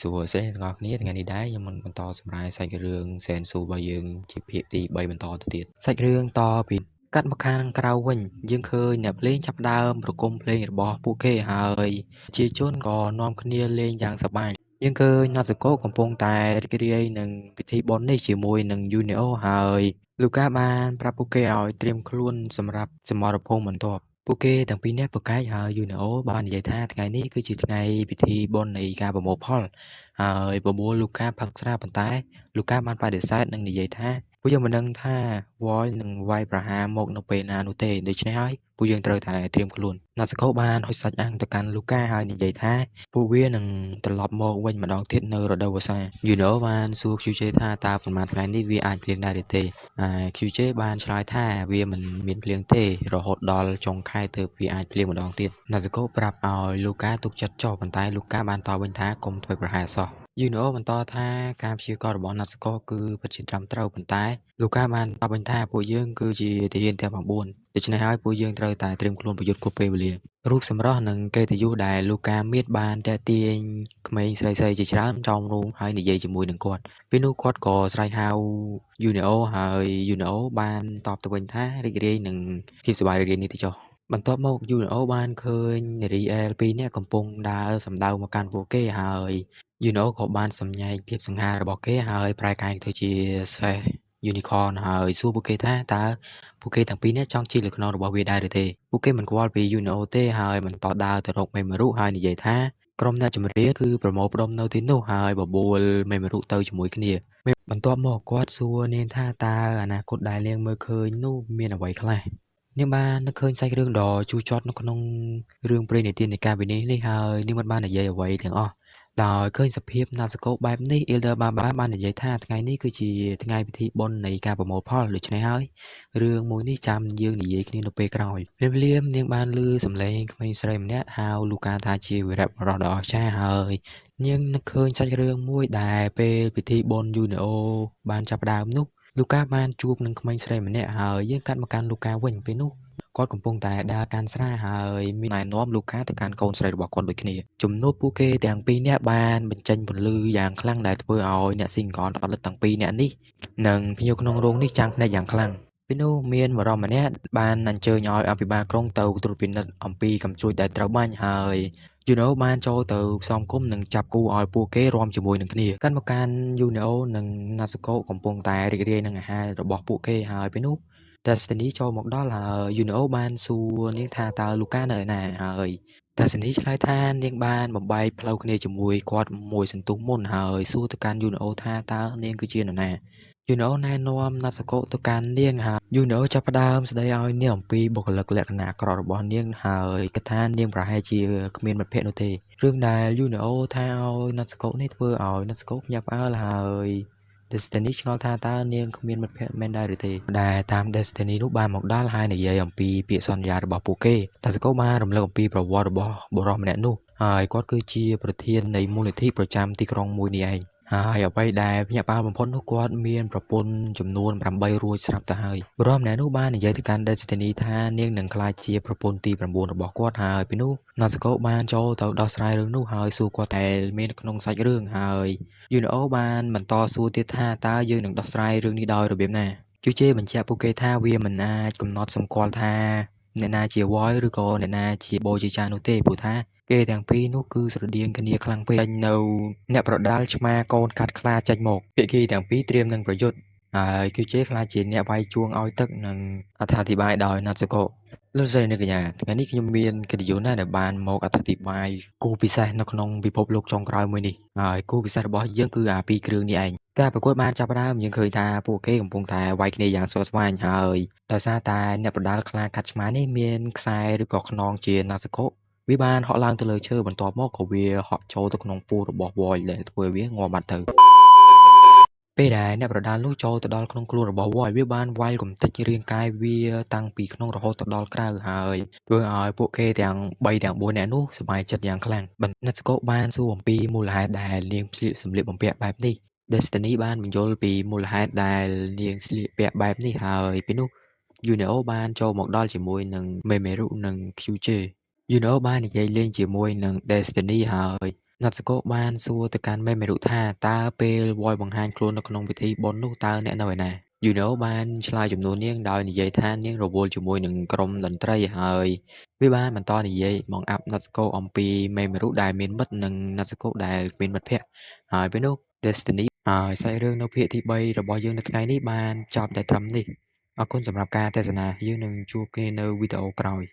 សួស្តីអ្នកទាំងអស់គ្នាថ្ងៃនេះដែរខ្ញុំនឹងបន្តសម្រាយសាច់រឿងសែនស៊ូរបស់យើងជាភាគទី3បន្តទៅទៀតសាច់រឿងតពីកាត់មកខាងក្រៅវិញយើងឃើញអ្នកភ្លេងចាប់ផ្ដើមប្រគំភ្លេងរបស់ពួកគេហើយជាជនក៏នាំគ្នាលេងយ៉ាងសប្បាយយើងឃើញណាត់សុកូកំពុងតែរីករាយនឹងពិធីបុណ្យនេះជាមួយនឹងយូនីអូហើយលូកាបានប្រាប់ពួកគេឲ្យត្រៀមខ្លួនសម្រាប់សមរភូមិបន្ទាប់ពួកគេទាំងពីរនាក់ប្រកែកហើយយូនីអូបាននិយាយថាថ្ងៃនេះគឺជាថ្ងៃពិធីបុណ្យនៃការប្រមូលផលហើយបបួលលូកាផឹកស្រាប៉ុន្តែលូកាបានបដិសេធនិងនិយាយថាពួកយើងមិនដឹងថាវ៉យនឹងវាយប្រហារមកនៅពេលណានោះទេដូច្នេះហើយពួកយើងត្រូវតែត្រៀមខ្លួនណាសាកូបានហុចសាច់អាំងទៅកាន់លូកាហើយនិយាយថាពួកវានឹងត្រឡប់មកវិញម្ដងទៀតនៅរដូវវស្សាយូណូបានសួរ QJ ថាតើប្រហែលថ្ងៃនេះវាអាចភ្លៀងដែរឬទេឯ QJ បានឆ្លើយថាវាមិនមានភ្លៀងទេរហូតដល់ចុងខែទើបវាអាចភ្លៀងម្ដងទៀតណាសាកូប្រាប់ឲ្យលូកាទុកចិត្តចុះប៉ុន្តែលូកាបានតបវិញថាកុំធ្វើប្រហែសសោះយូណូបន្តថាការព្យាករណ៍របស់ណាត់ស្កូគឺពិតជាត្រឹមត្រូវប៉ុន្តែលូកាបានតបវិញថាពួកយើងគឺជាទាហានទាំង9ដូច្នេះហើយពួកយើងត្រូវតែត្រៀមខ្លួនប្រយុទ្ធគ្រប់ពេលវេលារូបសម្រស់និងកិត្តិយសដែលលូកាមានបានទាក់ទាញក្មេងស្រីៗជាច្រើនចោមរោមហើយនិយាយជាមួយនឹងគាត់ពេលនោះគាត់ក៏ស្រែកហៅយូនីអូហើយយូនីអូបានតបទៅវិញថារីករាយនឹងភាពសប្បាយរីករាយនេះទៅចុះបន្ទាប់មកយូនីអូបានឃើញនារីអែលពីរនាក់កំពុងដើរសម្ដៅមកកាន់ពួកគេហើយយូណូក៏បានសម្ញែងភាពសង្ហារបស់គេហើយប្រែកាយទៅជាសេះ Unicorn ហើយសួរពួកគេថាតើពួកគេទាំងពីរនាក់ចង់ជិះលើខ្នងរបស់វាដែរឬទេពួកគេមិនខ្វល់ពីយូណូទេហើយបន្តដើរទៅរកមេមរុហើយនិយាយថាក្រុមអ្នកចម្រៀងគឺប្រមូលផ្ដុំនៅទីនោះហើយបបួលមេមរុទៅជាមួយគ្នាបន្ទាប់មកគាត់សួរនាងថាតើអនាគតដែលនាងមើលឃើញនោះមានអ្វីខ្លះនាងបាននឹកឃើញសាច់រឿងដ៏ជូរចត់នៅក្នុងរឿងព្រេងនិទាននៃការវិនិច្ឆ័យនេះហើយនាងមិនបាននិយាយអ្វីទាំងអស់ដោយឃើញសភាពណាសកូបែបនេះអ៊ីលឌើបាបាបាននិយាយថាថ្ងៃនេះគឺជាថ្ងៃពិធីបុណ្យនៃការប្រមូលផលដូច្នេះហើយរឿងមួយនេះចាំយើងនិយាយគ្នានៅពេលក្រោយភ្លាមៗនាងបានឮសំឡេងក្មេងស្រីម្នាក់ហៅលូកាថាជាវីរៈបុរសដ៏អស្ចារ្យហើយនាងនឹកឃើញសាច់រឿងមួយដែលពេលពិធីបុណ្យយូនីអូបានចាប់ផ្ដើមនោះលូកាបានជួបនឹងក្មេងស្រីម្នាក់ហើយយើងកាត់មកកាន់លូកាវិញពេលនោះគាត់កំពុងតែដើរកាន់ស្រាហើយមានណែនាំលូកាទៅកាន់កូនស្រីរបស់គាត់ដូចគ្នាជំនួបពួកគេទាំងពីរនាក់បានបញ្ចេញពន្លឺយ៉ាងខ្លាំងដែលធ្វើឲ្យអ្នកស៊ីងកអត់លិតទាំងពីរនាក់នេះនិងភ្ញៀវក្នុងរោងនេះចាំងភ្នែកយ៉ាងខ្លាំងពេលនោះមានបរិមម្នាក់បានអញ្ជើញឲ្យអភិបាលក្រុងទៅត្រួតពិនិត្យអំពីកាំជ្រួចដែលត្រូវបាញ់ហើយយូណូបានចូលទៅផ្សំគុំនិងចាប់គូឲ្យពួកគេរាំជាមួយនឹងគ្នាកាន់មកកាន់យូណូនិងណាសាកូកំពុងតែរីករាយនឹងអាហាររបស់ពួកគេហើយពេលនោះ Destiny ចូលមកដល់ហើយយូណូបានសួរនាងថាតើលូកានៅឯណាហើយ Destiny ឆ្លើយថានាងបានបំបែកផ្លូវគ្នាជាមួយគាត់មួយសន្ទុះមុនហើយសួរទៅកាន់យូណូថាតើនាងគឺជានរណាយូណូណែនាំណាត់សាកូទៅកាន់នាងហើយយូណូចាប់ផ្ដើមស្ដីឲ្យនាងអំពីបុគ្គលិកលក្ខណៈអាក្រក់របស់នាងហើយគិតថានាងប្រហែលជាគ្មានមិត្តភក្តិនោះទេរឿងដែលយូណូថាឲ្យណាត់សាកូនេះធ្វើឲ្យណាត់សាកូភ្ញាក់ផ្អើលហើយ Destiny ឆ្ងល់ថាតើនាងគ្មានមិត្តភក្តិមែនដែរឬទេដែលតាម Destiny នោះបានមកដល់ហើយនិយាយអំពីពាក្យសន្យារបស់ពួកគេតាសាកូបានរំលឹកអំពីប្រវត្តិរបស់បុរសម្នាក់នោះហើយគាត់គឺជាប្រធាននៃមូលនិធិប្រចាំទីក្រុងមួយនេះឯងហើយអ្វីដែលភ្ញាក់ផ្អើលបំផុតនោះគាត់មានប្រពន្ធចំនួន8រួចស្រាប់ទៅហើយបុរសម្នាក់នោះបាននិយាយទៅកាន់ Destiny ថានាងនឹងក្លាយជាប្រពន្ធទី9របស់គាត់ហើយពីនោះណាសាកូបានចូលទៅដោះស្រាយរឿងនោះហើយសួរគាត់តែមានក្នុងសាច់រឿងហើយយូណូអូបានបន្តសួរទៀតថាតើយើងនឹងដោះស្រាយរឿងនេះដោយរបៀបណាជូជេបញ្ជាក់ពួកគេថាវាមិនអាចកំណត់សម្គាល់ថាអ្នកណាជា Void ឬក៏អ្នកណាជាបូជាចានោះទេព្រោះថាគេទាំងពីរនោះគឺស្រដៀងគ្នាខ្លាំងពេកនៅអ្នកប្រដាល់ឆ្មាកូនកាត់ខ្លាចេញមកភាគីទាំងពីរត្រៀមនឹងប្រយុទ្ធហើយគូជេខ្លាចជាអ្នកវាយជួងឲ្យទឹកនិងអត្ថាធិប្បាយដោយណាត់សុកូលោកស្រីអ្នកកញ្ញាថ្ងៃនេះខ្ញុំមានកិត្តិយសណាស់ដែលបានមកអត្ថាធិប្បាយគូពិសេសនៅក្នុងពិភពលោកចុងក្រោយមួយនេះហើយគូពិសេសរបស់យើងគឺអាពីរគ្រឿងនេះឯងការប្រកួតបានចាប់ផ្ដើមយើងឃើញថាពួកគេកំពុងតែវាយគ្នាយ៉ាងស្វិតស្វាញហើយដោយសារតែអ្នកប្រដាល់ខ្លាកាត់ឆ្មានេះមានខ្សែឬក៏ខ្នងជាណាសុកូវាបានហក់ឡើងទៅលើឈើបន្ទាប់មកក៏វាហក់ចូលទៅក្នុងពោះរបស់ Void ដែលធ្វើឲ្យវាងាប់បាត់ទៅពេលដែលអ្នកប្រដាល់នោះចូលទៅដល់ក្នុងខ្លួនរបស់ Void វាបានវាយកំទេចរាងកាយវាតាំងពីក្នុងរហូតទៅដល់ក្រៅហើយធ្វើឲ្យពួកគេទាំង3ទាំង4នាក់នោះសប្បាយចិត្តយ៉ាងខ្លាំងណាត់ស្កូបានសួរអំពីមូលហេតុដែលនាងស្លៀកសម្លៀកបំពាក់បែបនេះ Destiny បានបញ្យល់ពីមូលហេតុដែលនាងស្លៀកពាក់បែបនេះហើយពេលនោះយូណេអូបានចូលមកដល់ជាមួយនឹងមេមេរុនិង QJ យូណូបាននិយាយលេងជាមួយនឹង Destiny ហើយ ណាត់សុកបានសួរទៅកាន់មេមេរុថាតើពេល Void បង្ហាញខ្លួននៅក្នុងពិធីបុណ្យនោះតើអ្នកនៅឯណា យូណូបានឆ្លើយជំនួសនាងដោយនិយាយថានាងរវល់ជាមួយនឹងក្រុមតន្ត្រីហើយវាបានបន្តនិយាយបង្អាប់ណាត់សុកអំពីមេមេរុដែលមានមិត្តនិងណាត់សុកដែលគ្មានមិត្តភក្តិហើយពេលនោះ Destiny ហើយសាច់រឿងនៅភាគទី3របស់យើងនៅថ្ងៃនេះបានចប់តែត្រឹមនេះអរគុណសម្រាប់ការទស្សនាយើងនឹងជួបគ្នានៅវីដេអូក្រោយ។